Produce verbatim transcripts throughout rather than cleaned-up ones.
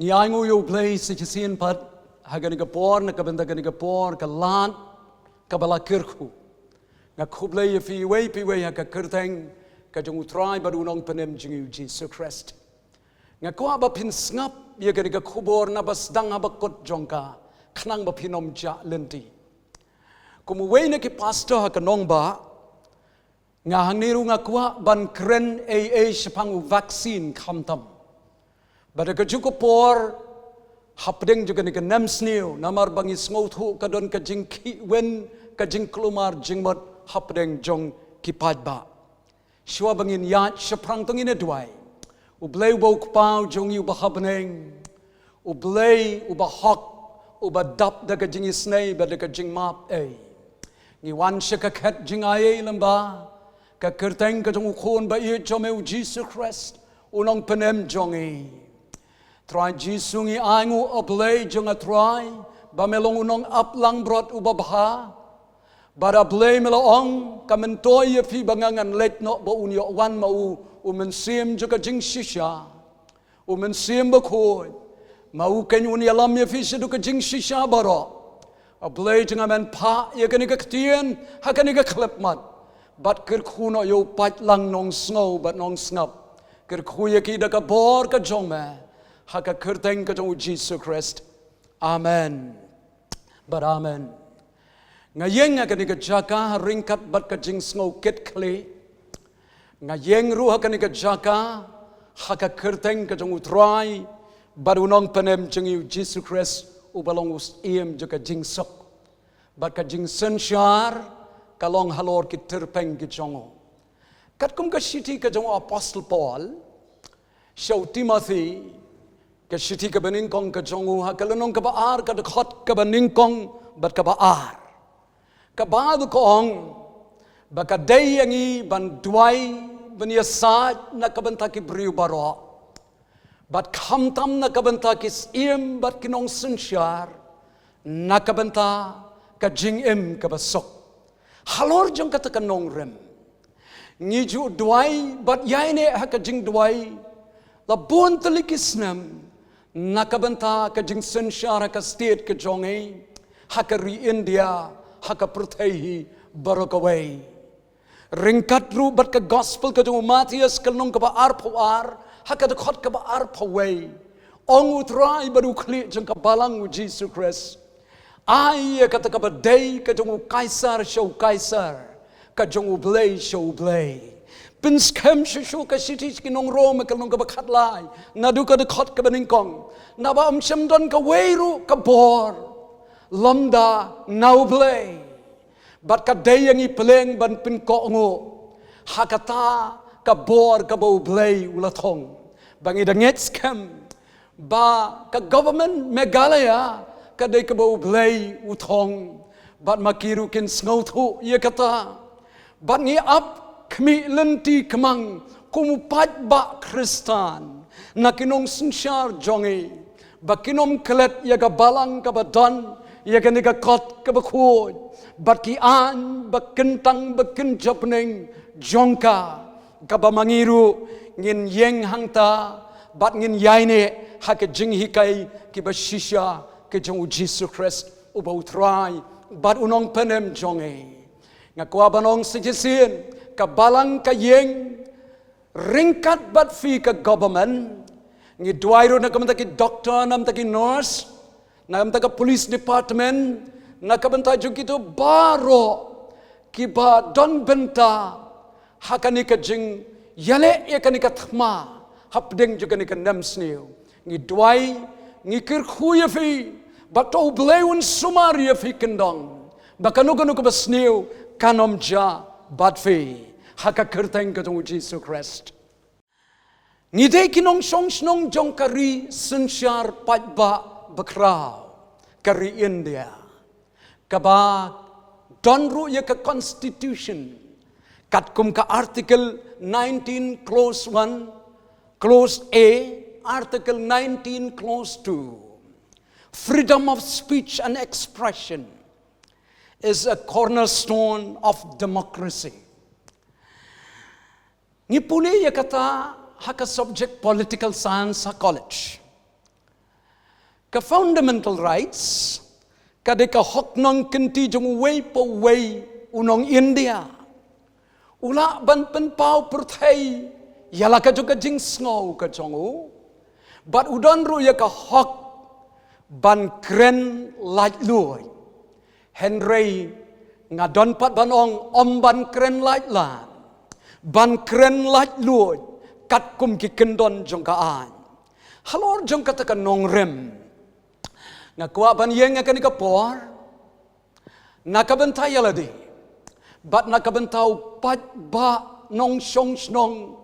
Ngi ai nguh ïa U Blei sa shisien pat ha kane ka por, na ka bynta kane ka por ka lad kaba la kyrkhu. Nga khublei ïa phi iwei pa iwei ha ka kyrteng ka jong U Trai bad U Nongpynim jong ngi U Jisu Khrist. Nga kwah ba phin sngap ïa kane ka khubor naba sdang haba kut jong ka, khnang ba phin ym jah lynti. Kum uwei na ki pastor ha ka nongbah, nga hangne ruh nga kwah ban kren ei ei shaphang u vaccine khamtam. Bad ha kajuh ka por, hapdeng jong kane ka nemsniew, namar ba ngi sngewthuh ka don ka jingkhih win, ka jingkulmar jingmut hapdeng jong ki paidbah. Shuwa ba ngin ïaid shaphrang, to ngin ïa duwai. U Blei uba U Kpa jong ngi uba ha bneng, U Blei uba hok, uba dap da ka jingisynei bad da ka jingmap ei. Ngi wan sha ka khet jingaiei lyngba ka kyrteng ka jong U Khun ba ïeit jong me U Jisu Khrist, U Nongpynim jong ngi. Trai Jisu, ngi ai nguh, A Blei jong nga Trai, ba me long U Nongaplangbrot uba bha. Bad A Blei, me la ong, ka myntoi ïa phi ba nga ngan leit noh ba un ïoh wan ma u U Mynsiem jong ka jingshisha, U Mynsiem Bakhuid, ma u keiñ un ïalam ïa phi shaduh ka jingshisha baroh. A Blei jong nga, men phah ïa kane ka ktien ha kane ka khyllipmat, bad kyrkhu noh ïa u paidlang nongsngew bad nongsngap. Kyrkhu ïa ki da ka bor ka jong me, ha ka kyrteng ka jong U Jisu Khrist. Amen bad amen. Nga ïeng ha kane ka jaka ha ryngkat bad ka jingsngew kitkhlieh. Nga ïeng ruh ha kane ka jaka ha ka kyrteng ka jong U Trai bad U Nongpynim jong ngi U Jisu Khrist, uba long U Syiem jong ka jingsuk. Bad ka jingsynshar ka long halor ki tyrpeng ki jong u. Katkum ka shithi ka jong u Apostol Paul sha u Timothi, ka shithi kaba nyngkong ka jong u, ha ka lynnong kaba ar, ka dkhot kaba nyngkong bad kaba ar, kaba dei ka ong ba ka dei ïa ngi ban duwai, ban ïasaid na ka bynta ki briew baroh, bad khamtam na ka bynta ki syiem bad ki nongsynshar, na ka bynta ka jingim kaba suk. Halor jong kata ka nongrim, ngi ju duwai bad ïaineh ha ka jingduwai la bun tylli ki snem na ka bynta ka jingsynshar ha ka state ka jong ngi, ha ka ri India, ha ka pyrthei hi baroh kawei. Ryngkat ruh bad ka gospel ka jong u Mathaios, ka lynnong kaba arphew ar, ha ka dkhot kaba arphew wei, ong U Trai bad U Khlieh jong ka balang U Jisu Khrist: Ai ïa kata kaba dei ka jong u Kaisar sha u Kaisar, ka jong U Blei sha U Blei. Pynskhem shuh shuh ka shithi sha ki nong Rom, ka lynnong kaba khatlai, naduh ka dkhot kaba nyngkong: Naba ym shym don kawei ruh ka bor lymda na U Blei. Bad ka dei ïa ngi pyllieng ban pynkohnguh ha kata ka bor kaba U Blei u la thung. Ba ngi da ngeit skhem ba ka government Meghalaya ka dei kaba U Blei u thung, bad ma ki ruh kin sngewthuh ïa kata. Bad ngi ap khmih lynti khmang kum u paidbah Khristan na ki nongsynshar jong ngi, ba kin ym klet ïa ka balang kaba don ïa kane ka kot kaba khuid, bad ki aiñ ba kyntang ba kynja bneng jong ka, kaba ma ngi ruh ngin ïeng hangta bad ngin ïaineh ha ka jinghikai kiba shisha ka jong U Jisu Khrist, uba U Trai bad U Nongpynim jong ngi. Nga kwah ban ong sa shisien, ka balang ka ïing, ryngkat bad phi ka government, ngi duwai ruh na ka bynta ki doctor, na ka bynta ki nurse, na ka bynta ka police department, na ka bynta jong kito baroh kiba don bynta ha kane ka jingïaleh ïa kane ka thma hapdeng jong kane ka nemsniew. Ngi duwai, ngi kyrkhu ïa phi, ba to U Blei un sumar ïa phi kyndong, ba kano kano kaba sniew kan ym jia bad phi, ha ka kyrteng ka jong U Jisu Khrist. Ngi dei ki nongshong shnong jong ka ri synshar paidbah bakhraw, ka ri India, kaba don ruh ïa ka constitution, katkum ka Article nineteen clause one, clause A, Article nineteen clause two. Freedom of speech and expression is a cornerstone of democracy. Ngi pule ïa kata ha ka subject political science ha college. Ka fundamental rights ka dei ka hok nongkynti jong uwei pa uwei u nong India. U lah ban pynpaw pyrthei ïa la ka jong ka jingsngew ka jong u. Bad u don ruh ïa ka hok ban kren laitluid. Hynrei nga don pat ban ong ym ban kren laitluid, ban kren laitluid katkum ki kyndon jong ka aiñ. Halor jong kata ka nongrim, nga kwah ban ïeng ha kane ka por na ka bynta ïa lade bad na ka bynta u paidbah nongshong shnong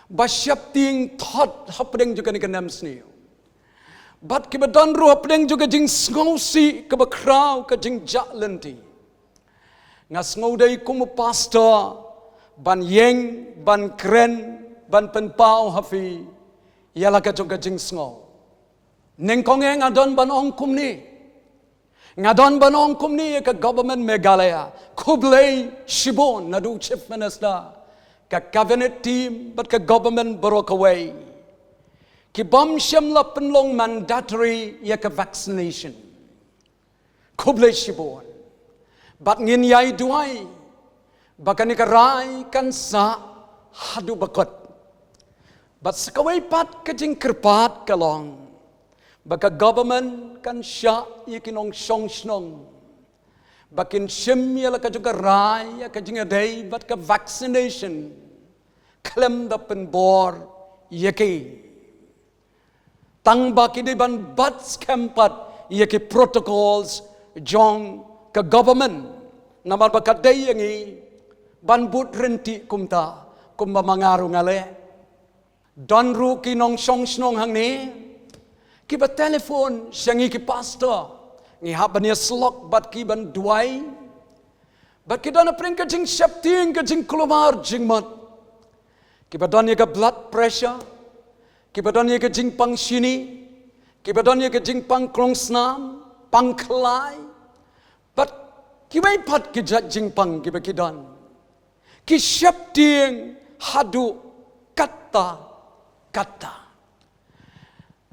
ba sheptieng thot hapdeng jong kane ka nemsniew. Bad kiba don ruh hapdeng jong ka jingsngewsih kaba khraw, ka jingjah lynti. Nga sngew dei kum u pastor ban ïeng, ban kren, ban pynpaw ha phi ïa la ka jong ka jingsngew. Nyngkong eh nga don ban ong kumne. Nga don ban ong kumne ïa ka government Meghalaya. Khublei shibun naduh u Chief Minister, ka cabinet team bad ka government baroh kawei, ki bym shym la pynlong mandatory ïa ka vaccination. Khublei shibun. Bad ngin ïai duwai ba kane ka rai kan sah haduh ba kut. Bad sa kawei pat ka jingkyrpad ka long ba ka government kan shah ïa ki nongshong shnong ba kin shim ïa la ka jong ka rai ïa ka jingïadei bad ka vaccination khlem da pynbor ïa ki. Tang ba ki dei ban bat skhem pat ïa ki protocols jong ka government. Namar ba ka dei ïa ngi ban bud ryntih kumta, kumba ma nga ruh nga leh. Don ruh ki nongshong shnong hangne kiba telephone sha ngi ki pastor, ngi hap ban ïasyllok bad ki ban duwai. Bad ki don hapdeng ka jingsheptieng, ka jingkulmar jingmut. Kiba don ïa ka blood pressure, kiba don ïa ka jingpang shini, kiba don ïa ka jingpang klongsnam, pang khlai. Bad kiwei pat ki jait jingpang kiba ki don. Ki sheptieng haduh katta katta.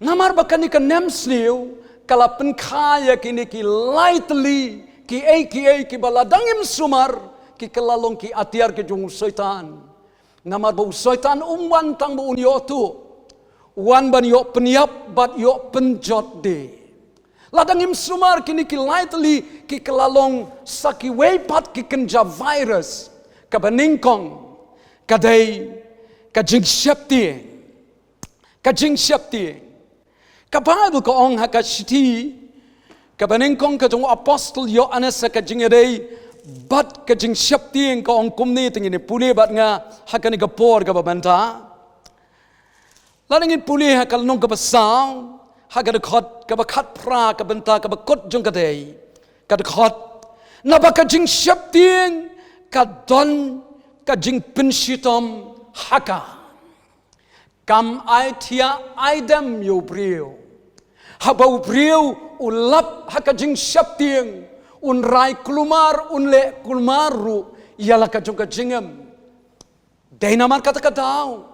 Namar ba kane ka nemsniew ka la pynkha ïa kine ki lai tylli kiei kiei kiba la dang im sumar, ki kylla long ki atiar ki jong u Soitan. Namar ba u Soitan um wan tang ba un ïoh tuh, u wan ban ïoh pynïap bad ïoh pynjot de. La dang im sumar kine ki lai tylli ki kylla long sa kiwei pat ki kynja virus. Kaba nyngkong ka dei ka jingsheptieng. Ka jingsheptieng. Ka Baibl ka ong ha ka shithi kaba nyngkong ka jong u apostol Ïoannis ha ka jingïadei bad ka jingsheptieng, ka ong kumne, te ngin ïa pule bad nga ha kane ka por kaba mynta. Lada ngin pule ha ka lynnong kaba saw, ha ka dkhot kaba khatphra, ka bynta kaba kut jong ka dei, ka dkhot: Naba ka jingsheptieng ka don ka jingpynshitom ha ka. Kam ai thiah ai dem ïa u briew. Haba u briew u lap ha ka jingsheptieng, un rai kulmar, un leh kulmar ruh ïa la ka jong ka jingim. Dei namar kata ka daw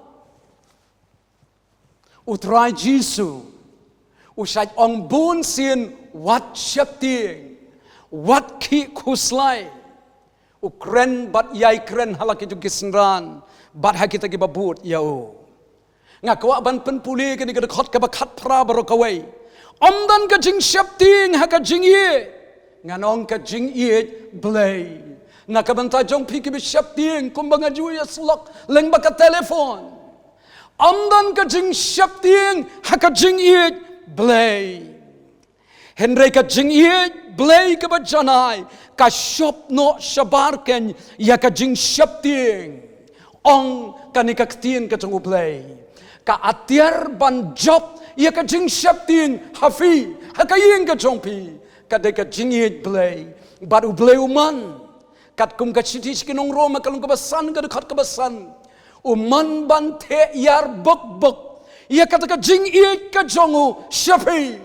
u Trai Jisu u shait ong bun sien, wat sheptieng, wat khih khuslai. U kren bad ïai kren ha la ki jong ki synran bad ha kita kiba bud ïa u. Nga kwah ban pynpule kane ka dkhot kaba khatphra baroh kawei. Ym don ka jingsheptieng ha ka jingïeit. Ngan ong ka jingïeit Blei. Na ka bynta jong phi kiba sheptieng, kumba nga ju ïasyllok lyngba ka telephone, ym don ka jingsheptieng ha ka jingïeit Blei. Hynrei ka jingïeit Blei kaba janai ka shop noh shabar kein ïa ka jingsheptieng. Ong kane ka ktien ka jong U Blei, ka atiar ban jop ïa ka jingsheptieng ha phi, ha ka ïing ka jong phi, ka dei ka jingïeit Blei. Bad U Blei u mon, katkum ka shithi sha ki nong Rom ha ka lynnong kaba san, ka dkhot kaba san, u mon ban theh ïar bok bok ïa kata ka jingïeit ka jong u sha phi,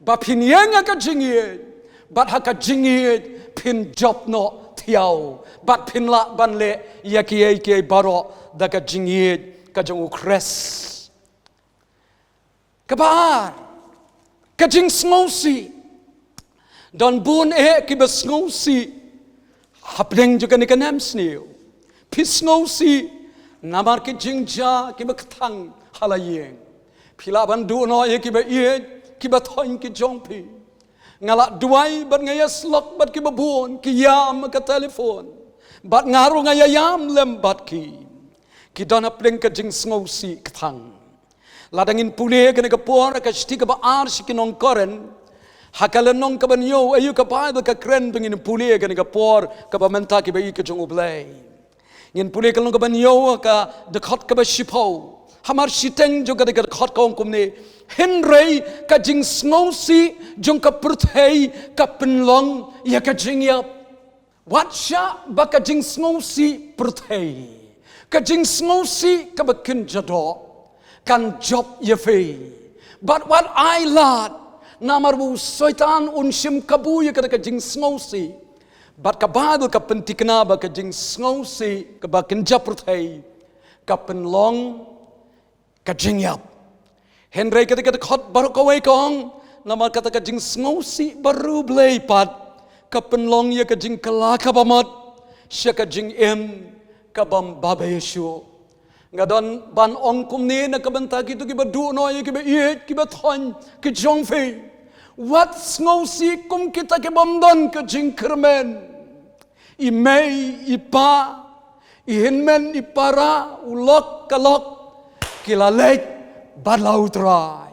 ba phin ïeng ha ka jingïeit, bad ha ka jingïeit phin jop noh thiaw, bad phin lah ban leh ïa kiei kiei baroh da ka jingïeit ka jong U Khrist. Kaba ar, Ka jingsngewsih. Don bun eh kiba sngewsih hapdeng jong kane ka nemsniew. Phi sngewsih namar ki jingjia kiba kthang ha la ïing. Phi lah ban duh noh ïa kiba ïeit, kiba thoiñ ki jong phi. Nga lah duwai bad nga ïasyllok bad kiba bun ki ïam ha ka telephone. Bad nga ruh nga ïaïam lem bad ki. Ki don hapdeng ka jingsngewsih kthang. Lada ngin pule kane ka por, ka shithi kaba ar sha ki nong Korinth, ha ka lynnong kaba hynñiew, aïu ka Baibl ka kren ba ngin pule kane ka por kaba mynta kiba ïeit ka jong U Blei. Ngin pule ka lynnong kaba hynñiew, ka dkhot kaba shiphew. Hamar shiteng jong kane ka dkhot ka ong kumne: Hynrei ka jingsngewsih jong ka pyrthei ka pynlong ïa ka jingïap. Wat shah ba ka jingsngewsih pyrthei, ka jingsngewsih kaba kynja doh, kan jop ïa phi. Bad wat ai lad, namar ba u Soitan un shim kabu ïa kata ka jingsngewsih. Bad ka Baibl ka pynthikna ba ka jingsngewsih kaba kynja pyrthei ka pynlong ka jingïap. Hynrei kata ka dkhot baroh kawei ka ong, namar kata ka jingsngewsih bariewblei pat ka pynlong ïa ka jingkylla kaba mut sha ka jingim kabym babe shuh. Nga don ban ong kumne na ka bynta kito kiba duh noh ïa kiba ïeit, kiba thoiñ ki jong phi. Wat sngewsih kum kita kibym don ka jingkyrmen. I mei, i pa, i hynmen, i para, u lok, ka lok, ki la leit bad la U Trai.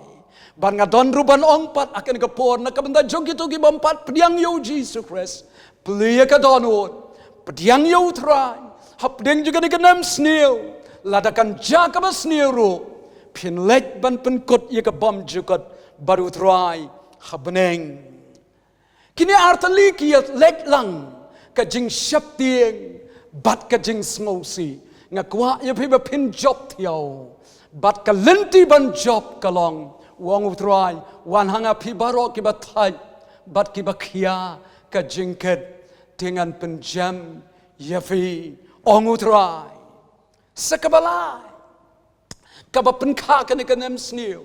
Bad nga don ruh ban ong pat ha kane ka por na ka bynta jong kito kibym pat pdiang ïa U Jisu Khrist. Plie ïa ka dohnud, pdiang ïa U Trai hapdeng jong kane ka nemsniew. Lada kan jia kaba sniew ruh, phin leit ban pynkut ïa ka bymjukut bad U Trai ha bneng. Kine artylli ki ïa leit lang, ka jingsheptieng bad ka jingsngewsih. Nga kwah ïa phi ba phin jop thiaw. Bad ka lynti ban jop ka long, u ong U Trai, wan ha nga phi baroh kiba thait bad kiba khia ka jingkit, te ngan pynjem ïa phi, ong U Trai. Sa kaba lai, kaba pynkha kane ka nemsniew.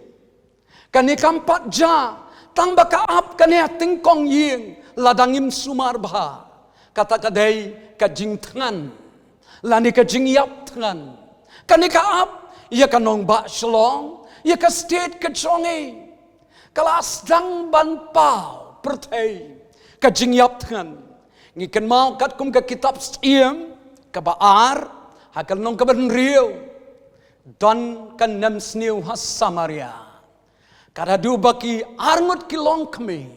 Kane kam pat jia tang ba ka ap kane ha tyngkong ïing lada ngim sumar bha. Kata ka dei ka jingthngan lane ka jingïap thngan. Kane ka ap ïa ka nongbah Shillong, ïa ka state ka jong ngi. Ka la sdang ban paw pyrthei ka jingïap thngan. Ngi kynmaw katkum ka kitab Syiem kaba ar, ha ka lynnong kaba hynriew, don ka nemsniew ha Samaria. Ka la duh ba ki arngut ki longkmie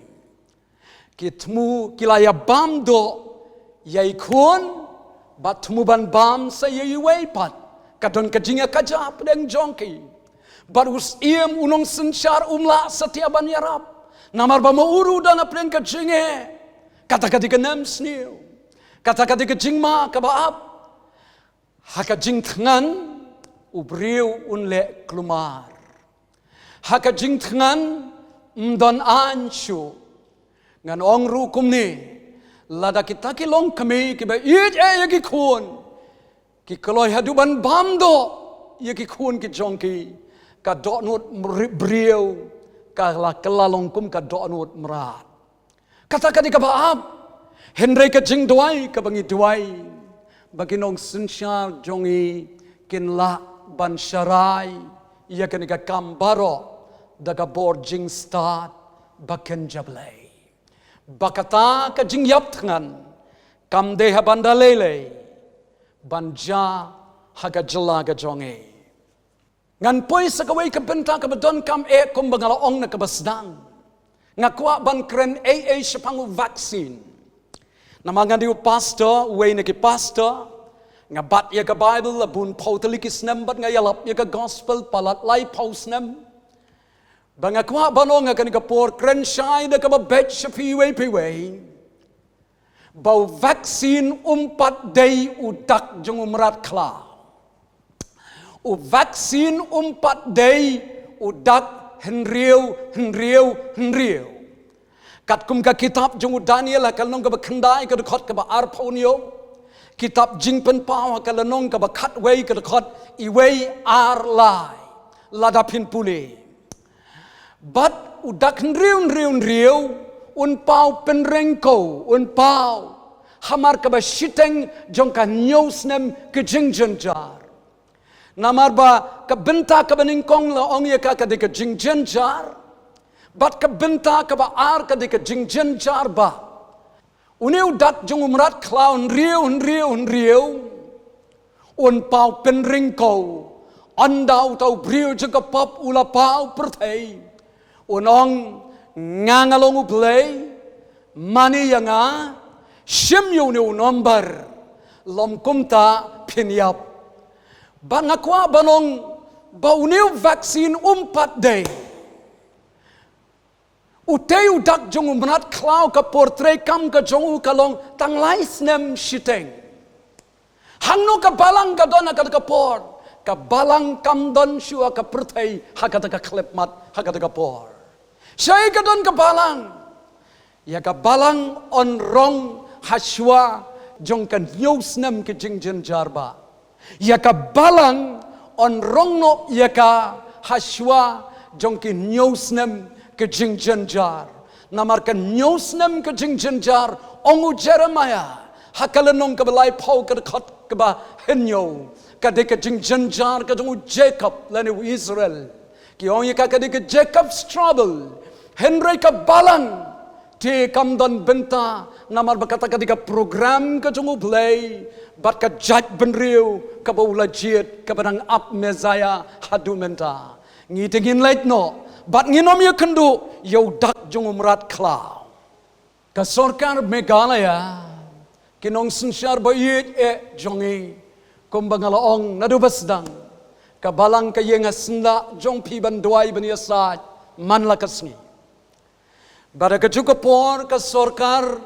ki thmu, ki la ïa bam doh ïa i khun, bad thmu ban bam sa ïa iwei pat. Ka don ka jingïakajia hapdeng jong ki. Bad u syiem, u nongsynshar um lah satia ban ïarap, namar ba ma u ruh u don hapdeng ka jingeh. Kata ka dei ka nemsniew. Kata ka dei ka jingma kaba ap. Ha ka jingthngan u briew un leh kulmar. Ha ka jingthngan ym don aiñ shuh. Ngan ong ruh kumne, lada kita ki longkmie kiba ïeit eh ïa ki khun ki kloi haduh ban bam doh ïa ki khun ki jong ki, ka dohnud mri-, briew ka la kylla long kum ka dohnud mrad. Kata ka dei kaba ap. Hynrei ka jingduwai kaba ngi duwai ba ki nongsynshar jong ngi kin lah ban sharai ïa kane ka kam baroh da ka bor jingstad ba kynja Blei. Ba kata ka jingïap thngan kam dei ha bynta lei lei, ban jia ha ka jylla ka jong ngi. Ngan poi sa kawei ka bynta kaba donkam eh kumba nga la ong na kaba sdang. Nga kwah ban kren ei ei shaphang u vaccine. Namar nga dei u pastor, uwei na ki pastor, nga bat ïa ka Baibl la bun phew tylli ki snem bad nga ïalap ïa ka gospel palat laiphew snem. Ba nga kwah ban ong ha kane ka por, kren shai da kaba beit sha phi iwei pa iwei, ba u vaccine um pat dei u dak jong u mrad khlaw. U vaccine um pat dei u dak hynriew, hynriew, hynriew. Katkum ka kitab jong u Daniel ha ka lynnong kaba khyndai, ka dkhot kaba arphew hynñiew. Kitab Jingpynpaw ha ka lynnong kaba khatwei, ka dkhot iwei, ar, lai. Lada phin pule. Bad U dak hynriew hynriew hynriew un paw pynreng ko, un paw hamar kaba shiteng jong ka hynñiew snem ka jingjynjar. Namar ba ka bynta kaba nyngkong la ong ïa ka ka dei ka jingjynjar, bad ka bynta kaba ar ka dei ka jingjynjar ba. Une u dak jong u mrad khlaw hynriew hynriew hynriew un paw pynreng ko, ynda uta u briew jong ka pop u la paw pyrthei. Un ong, nga nga long U Blei, mane ïa nga, shim ïa une u nombar, lym kumta phin ïap. Bad nga kwah ban ong ba une u vaccine um pat dei. Utei u dak jong u mrad khlaw ka por treikam ka jong u ka long tang lai snem shiteng. Hangno ka balang ka don ha kata ka por? Ka balang kam don shuh ha ka pyrthei ha kata ka khyllipmat, ha kata ka por. Shaei ka don ka balang? Ïa ka balang yn rong hashwa jong ka hynñiew snem ka jingjynjar ba. Ïa ka balang yn rong noh ïa ka hashwa jong ki hynñiew snem ka jingjynjar. Namar ka hynñiew snem ka jingjynjar, ong u Jeremiah ha ka lynnong kaba laiphew ka dkhot kaba hynñiew, ka dei ka jingjynjar ka jong u Jacob lane u Israel. Ki ong ïa ka ka dei ka Jacob's trouble. Hynrei ka balang te kam don bynta, namar ba kata ka dei ka program ka jong U Blei bad ka jaitbynriew kaba u la jied kaba dang ap Messiah haduh mynta. Ngi te ngin leit noh bad ngin ym ïakynduh ïa u dak jong u mrad khlaw. Ka sorkar Meghalaya, ki nongsynshar ba ïeit eh jong ngi, kumba nga la ong naduh ba sdang, ka balang ka ïeng ha syndah jong phi ban duwai ban ïasaid man la ka sngi. Bad ha kajuh ka por ka sorkar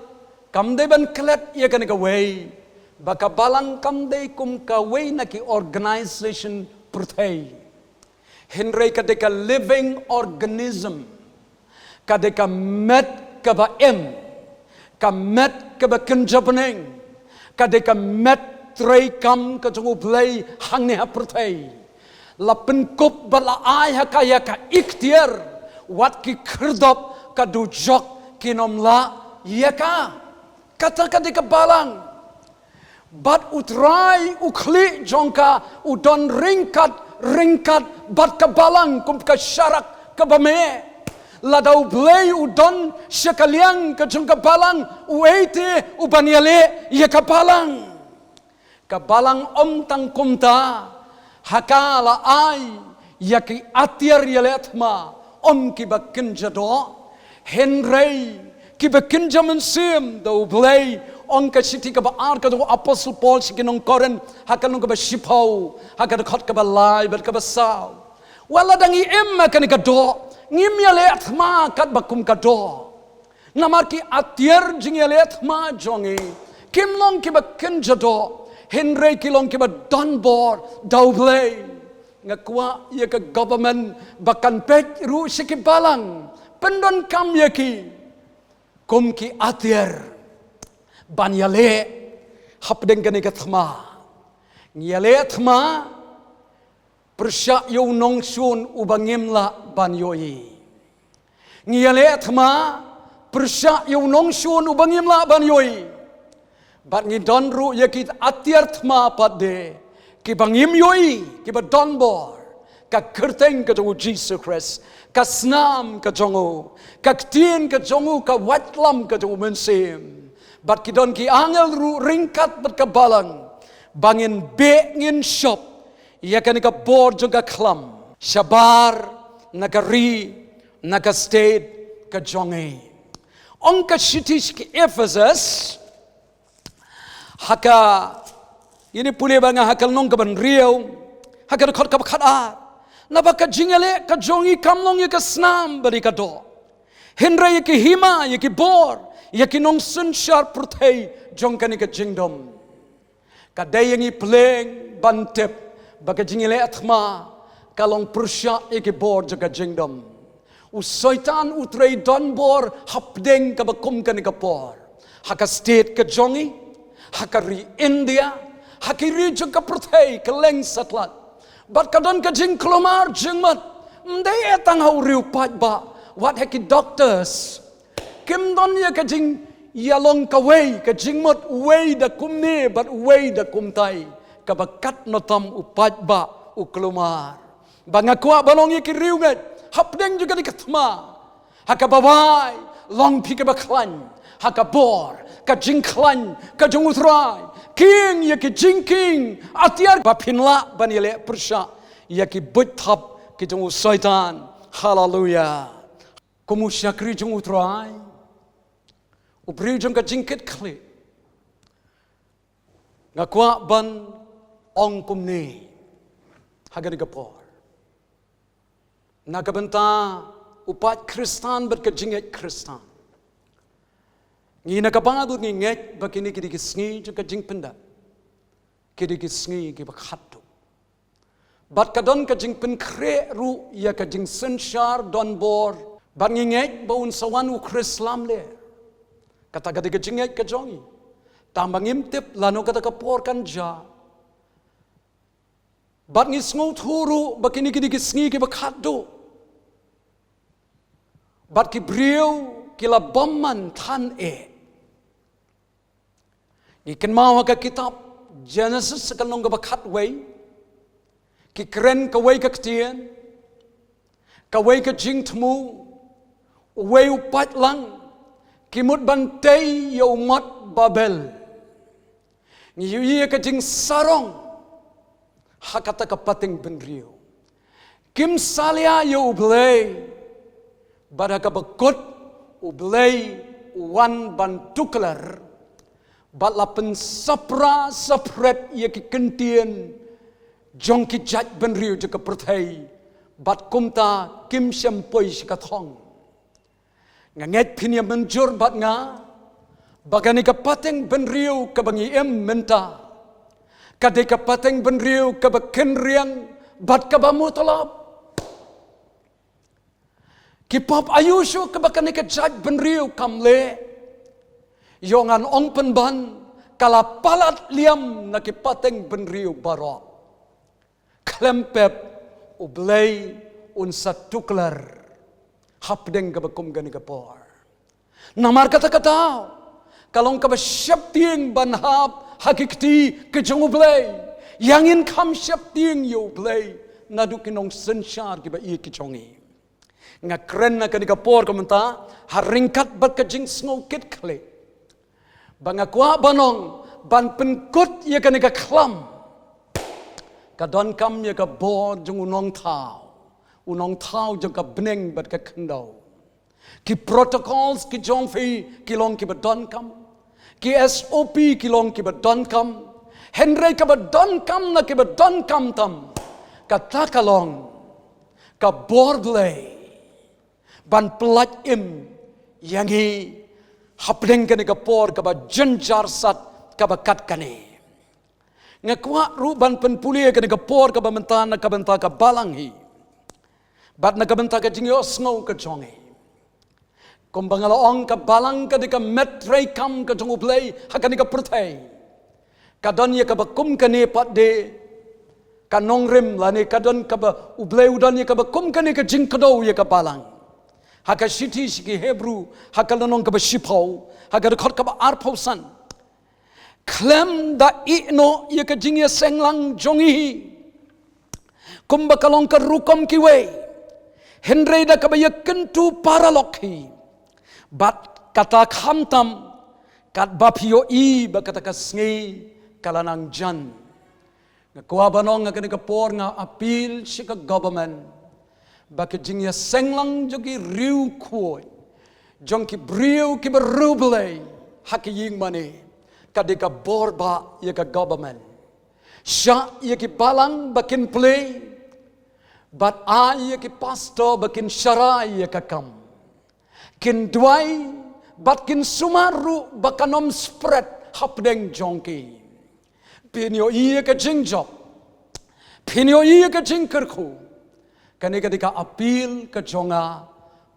kam dei ban klet ïa kane kawei ba ka balang kam dei kum kawei na ki organisation pyrthei. Hynrei ka dei ka living organism. Ka dei ka met kaba im, ka met kaba kynja bneng, ka dei ka met treikam ka jong U Blei hangne ha pyrthei. La pynkup bad la ai ha ka ïa ka ikhtiar, wat ki khyrdop ka dujok kin ym lah ïa ka. Kata ka dei ka balang. Bad U Trai u khlieh jong ka u don ryngkat ryngkat bad ka balang kum ka sharak kaba meh. Lada U Blei u don sha ka liang ka jong ka balang, uei te u ban ïaleh ïa ka balang? Ka balang ym tang kumta, ha ka la ai ïa ki atiar ïaleh thma, ym kiba kynja doh, hynrei kiba kynja mynsiem da U Blei. Ong ka shithi kaba ar ka jong u Apostol Paul sha ki nong Korinth, ha ka lynnong kaba shiphew, ha ka dkhot kaba lai bad kaba saw. Wat lada ngi im ha kane ka doh, ngim ïaleh thma katba kum ka doh. Namar ki atiar jingïaleh thma jong ngi kim long kiba kynja doh, hynrei ki long kiba don bor da U Blei. Nga kwah ïa ka government ba kan peit ruh sha ki balang, pyndonkam ïa ki kum ki atiar ban ïaleh hapdeng kane ka thma. Ngi ïaleh thma pyrshah ïa u nongshun uba ngim lah ban ïohi. Ngi ïaleh thma pyrshah ïa u nongshun uba ngim lah ban ïohi. Bad ngi don ruh ïa ki atiar thma pat de kiba ngim ïohi, kiba don bor, ka kyrteng ka jong u Jisu Khrist, ka snam ka jong u, ka ktien ka jong u, ka waitlam ka jong u Mynsiem. Bad ki don ki angel ruh ryngkat bad ka balang ba ngin beh ngin shop ïa kane ka bor jong ka khlam shabar na ka ri, na ka state ka jong ngi. Ong ka shithi sha ki Ephesus, ha ka, ïa ngi pule bad nga ha ka lynnong kaba hynriew, ha ka dkhot kaba khatar, naba ka jingïaleh ka jong ngi kam long ïa ka snam bad ïa ka doh, hynrei ïa ki hima, ïa ki bor, ïa ki nongsynshar pyrthei jong kane ka jingdum. Ka dei ïa ngi pleng ban tip ba ka jingïaleh thma ka long pyrshah ïa ki bor jong ka jingdum. U Soitan u trei don bor hapdeng kaba kum kane ka por, ha ka state ka jong ngi, ha ka ri India, ha ki ri jong ka pyrthei kylleng satlak. Bad ka don ka jingkulmar jingmut, ym dei eh tang ha u riewpaidbah, Wat ha ki doctors, kim don ïa ka jingïalong kawei, ka jingmut uwei da kumne bad uwei da kumtai, kaba katno tam u paidbah u kulmar. Ba nga kwah ban ong ïa ki riewngeit hapdeng jong kane ka thma, ha kaba wai, long phi kiba khlaiñ ha ka bor, ka jingkhlaiñ ka jong U Trai. Khie ïa ki jingkhie atiar ba phin lah ban ïaleh pyrshah ïa ki buit thap ki jong u Soitan. Haleluya. Kum u shakri jong U Trai, u briew jong ka jingkitkhlieh, nga kwah ban ong kumne ha kane ka por, na ka bynta u paid Khristan bad ka jingngeit Khristan. Ngi na ka bynta ngi ngeit ba kine ki dei ki sngi jong ka jingpyndep, ki dei ki sngi kiba khatduh. Bad ka don ka jingpynkhreh ruh ïa ka jingsynshar donbor. Bad ngi ngeit ba un sa wan u Khrist lamler. Kata ka dei ka jingngeit ka jong ngi. Tang ba ngim tip lano kata ka por kan jia. Bad ngi sngewthuh ruh ba kine ki dei ki sngi kiba khatduh. Bad ki briew ki la bymman than eh. Ngi kynmaw ha ka kitab Genesis ka lynnong kaba khatwei, ki kren kawei ka ktien, kawei ka jingthmu, uwei u paidlang, ki mut ban tei ïa u mot Babel. Ngi ïohi ïa ka jingsarong ha kata ka pateng bynriew. Kim salia ïa U Blei, bad ha kaba kut U Blei u wan ban tuklar, bad la pynsapra sapret ïa ki kyntien jong ki jaitbynriew jong ka pyrthei, bad kumta kim shym poi sha ka thong. Nga ngeit phin ïa mynjur bad nga ba kane ka pateng bynriew kaba ngi im mynta, ka dei ka pateng bynriew kaba kynriang bad kaba mutlop. Ki pop aïu shuh kaba kane ka jaitbynriew kam leh, ïoh ngan ong pynban, ka la palat liam na ki pateng bynriew baroh. Khlem pep U Blei un sa tuklar hapdeng kaba kum kane ka por. Namar kata ka daw ka long kaba sheptieng ban hap ha ki kti ki jong U Blei. Ïa ngin kham sheptieng ïa U Blei naduh ki nongsynshar kiba ïeit ki jong ngi. Nga kren na kane ka por ka mynta ha ryngkat bad ka jingsngewkitkhlieh, ba nga kwah ban ong, ban pynkut ïa kane ka khlam, ka donkam ïa ka bor jong u nongthaw, u nongthaw jong ka bneng bad ka khyndew. Ki protocols ki jong phi ki long kiba donkam, ki S O P ki long kiba donkam. Hynrei kaba donkam na kiba donkam tam, kata ka long ka bor Blei ban pyllait im ïa ngi hapdeng kane ka por kaba jynjar sat kaba kat kane. Nga kwah ruh ban pynpule kane ka por kaba mynta na ka bynta ka balang hi, bad na ka bynta ka jingïohsngew ka jong ngi. Kumba nga la ong, ka balang ka dei ka met treikam ka jong U Blei ha kane ka pyrthei. Ka don ïa kaba kum kane pat de ka nongrim, lane ka don kaba, U Blei u don ïa kaba kum kane ka jingkdew ïa ka balang. Ha ka shithi sha ki Hebru, ha ka lynnong kaba shiphew, ha ka dkhot kaba arphew san. Khlem da ïeh noh ïa ka jingïaseng lang jong ngi hi kumba ka long ka rukom kiwei, hynrei da kaba ïakyntu paralok hi. Bad kata khamtam, katba phi ïohi ba kata ka sngi ka la nang jan. Nga kwah ban ong ha kane ka por, nga appeal sha ka government ba ka jingïaseng lang jong ki riewkhuid, jong ki briew kiba riewblei ha ka ïingmane, ka dei ka bor ba ïa ka government. Shah ïa ki balang ba kin plie, bad ai ïa ki pastor ba kin sharai ïa ka kam. Kin duwai bad kin sumar ruh ba kan ym spread hapdeng jong ki. Phin ïohi ïa ka jingjop, phin ïohi ïa ka jingkyrkhu. Kane ka dei ka appeal ka jong nga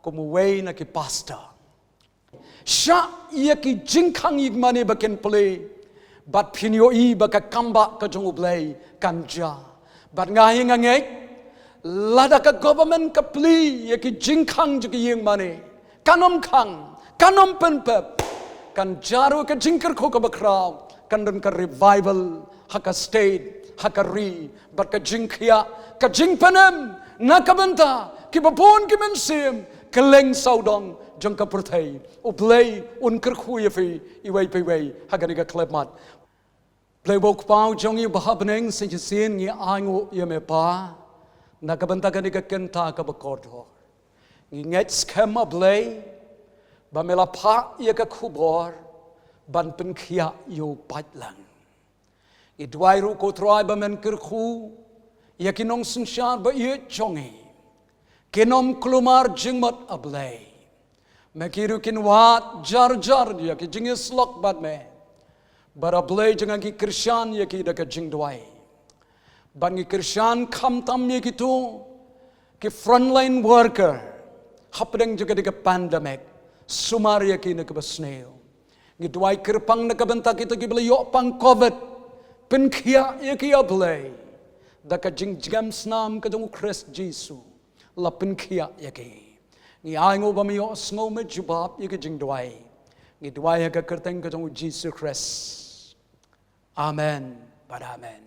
kum uwei na ki pastor. Shah ïa ki jingkhang ïingmane ba kin plie, bad phin ïohi ba ka kambah ka jong U Blei kan jia. Bad nga hi nga ngeit, Lada ka government ka plie ïa ki jingkhang jong ki ïing mane, kan ym khang, kan ym pynpep, kan jia ruh ka jingkyrkhu kaba khraw, kan don ka revival ha ka state, ha ka ri, bad ka jingkhiah, ka jingpynim na ka bynta kiba bun ki mynsiem kylleng sawdong jong ka pyrthei. U Blei un kyrkhu ïa phi iwei pa iwei ha kane ka khyllipmat. Blei U Kpa jong ngi uba ha bneng, sa shisien ngi ainguh ïa me Pa na ka bynta kane ka kynta kaba kordor. Ngi ngeit skhem, A Blei, ba me la phah ïa ka khubor ban pynkhiah ïa u paidlang. Ngi duwai ruh, ko Trai, ba men kyrkhu ïa ki nongsynshar ba ïeit jong ngi, kin ym kulmar jingmut, A Blei. Me, ki ruh kin wad jar jar ïa ki jingïasyllok bad me. Bad, A Blei, jong ngi ngi kyrshan ïa ki da ka jingduwai. Bad ngi kyrshan khamtam ïa kito ki frontline worker hapdeng jong kane ka pandemic. Sumar ïa ki na kaba sniew. Ngi duwai kyrpang na ka bynta kito kiba la ïoh pang covid. Pynkhiah ïa ki, A Blei, da ka jingjngem snam ka jong U Khrist Jisu. La pynkhiah ïa ki. Ngi ainguh ba me ïohsngew, me jubab ïa ki jingduwai. Ngi duwai ha ka kyrteng ka jong U Jisu Khrist. Amen bad amen.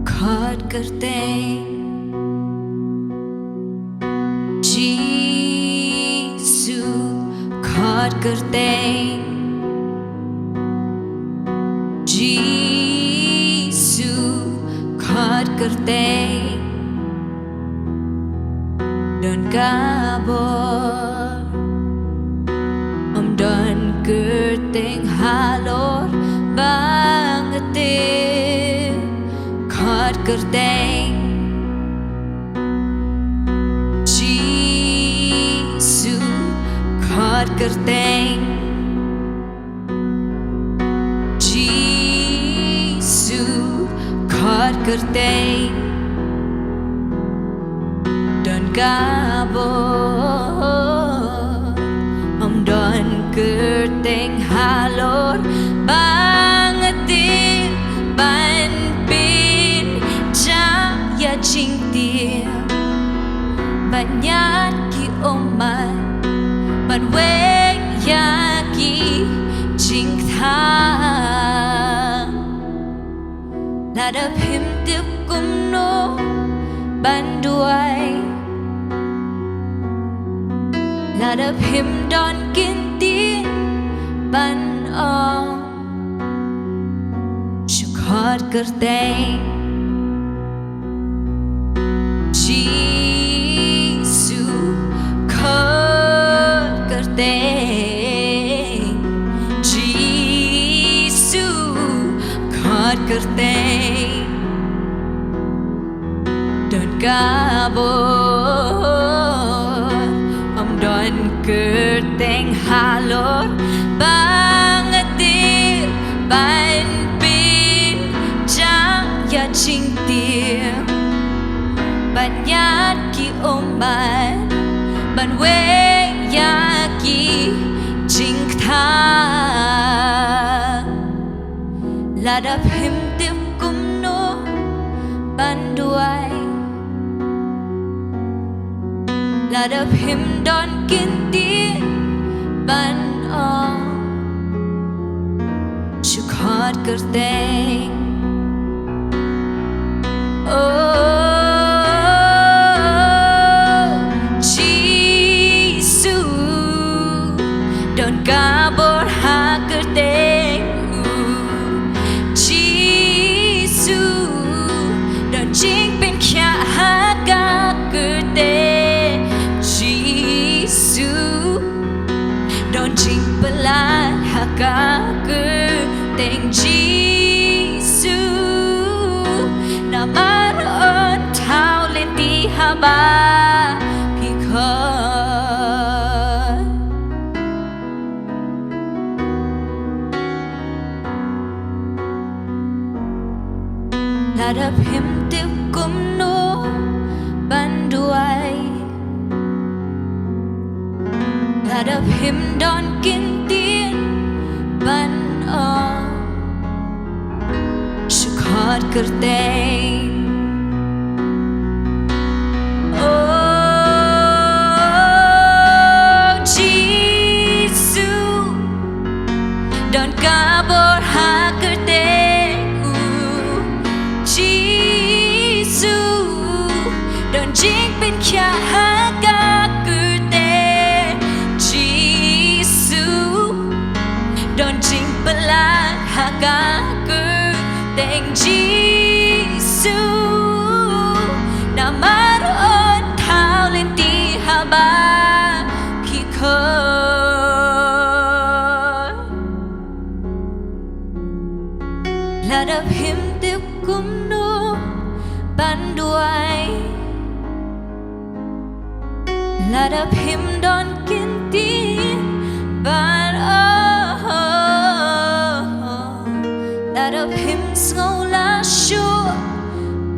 Khot kyrteng Jisu, khot kyrteng Jisu, khot kyrteng don ka bor. Ym don kyrteng halor ba nga tip. Khot kyrteng Jisu, khot kyrteng Jisu, khot kyrteng don ka bor. Ym don kyrteng halor ba nga tip ban pynjah ïa jingtip. Ban ïaid ki ummat, ban weng ïa ki jingthrang. Lada phim tip kumno ban duwai, lada phim don kyntien ban ong, shu khot kyrteng Jisu, khot kyrteng Jisu, khot kyrteng don ka bor. Ym don kyrteng halor ba nga tip ban pynjah ïa jingtip. Ban ïaid ki ummat, ban weng ïa ki jingthrang. Lada phim tip kumno ban duwai, lada phim don kyntien ban ong, shu khot kyrteng. Oh, Jisu, don ka bor ha kyrteng u. Jisu, don jingpynkhiah ha ka kyrteng Jisu. Don jingpyllait ha ka kyrteng Jisu. Namar un thaw lynti haba phi khot. Lada phim tip Lada phim don kyntien ban ong, shu khot kyrteng. Oh Jisu, don ka bor ha kyrteng u. Jisu, don jingpynkhiah ha ka kyrteng. Jisu, don jingpyllait ha ka kyrteng Jisu. Namar un thaw lynti haba phi khot. Lada phim tip kumno ban duwai, lada phim don kyntien ban ong, lada phim sngew la shuh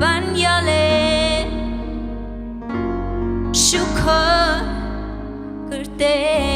ban ïaleh, shu khot kyrteng.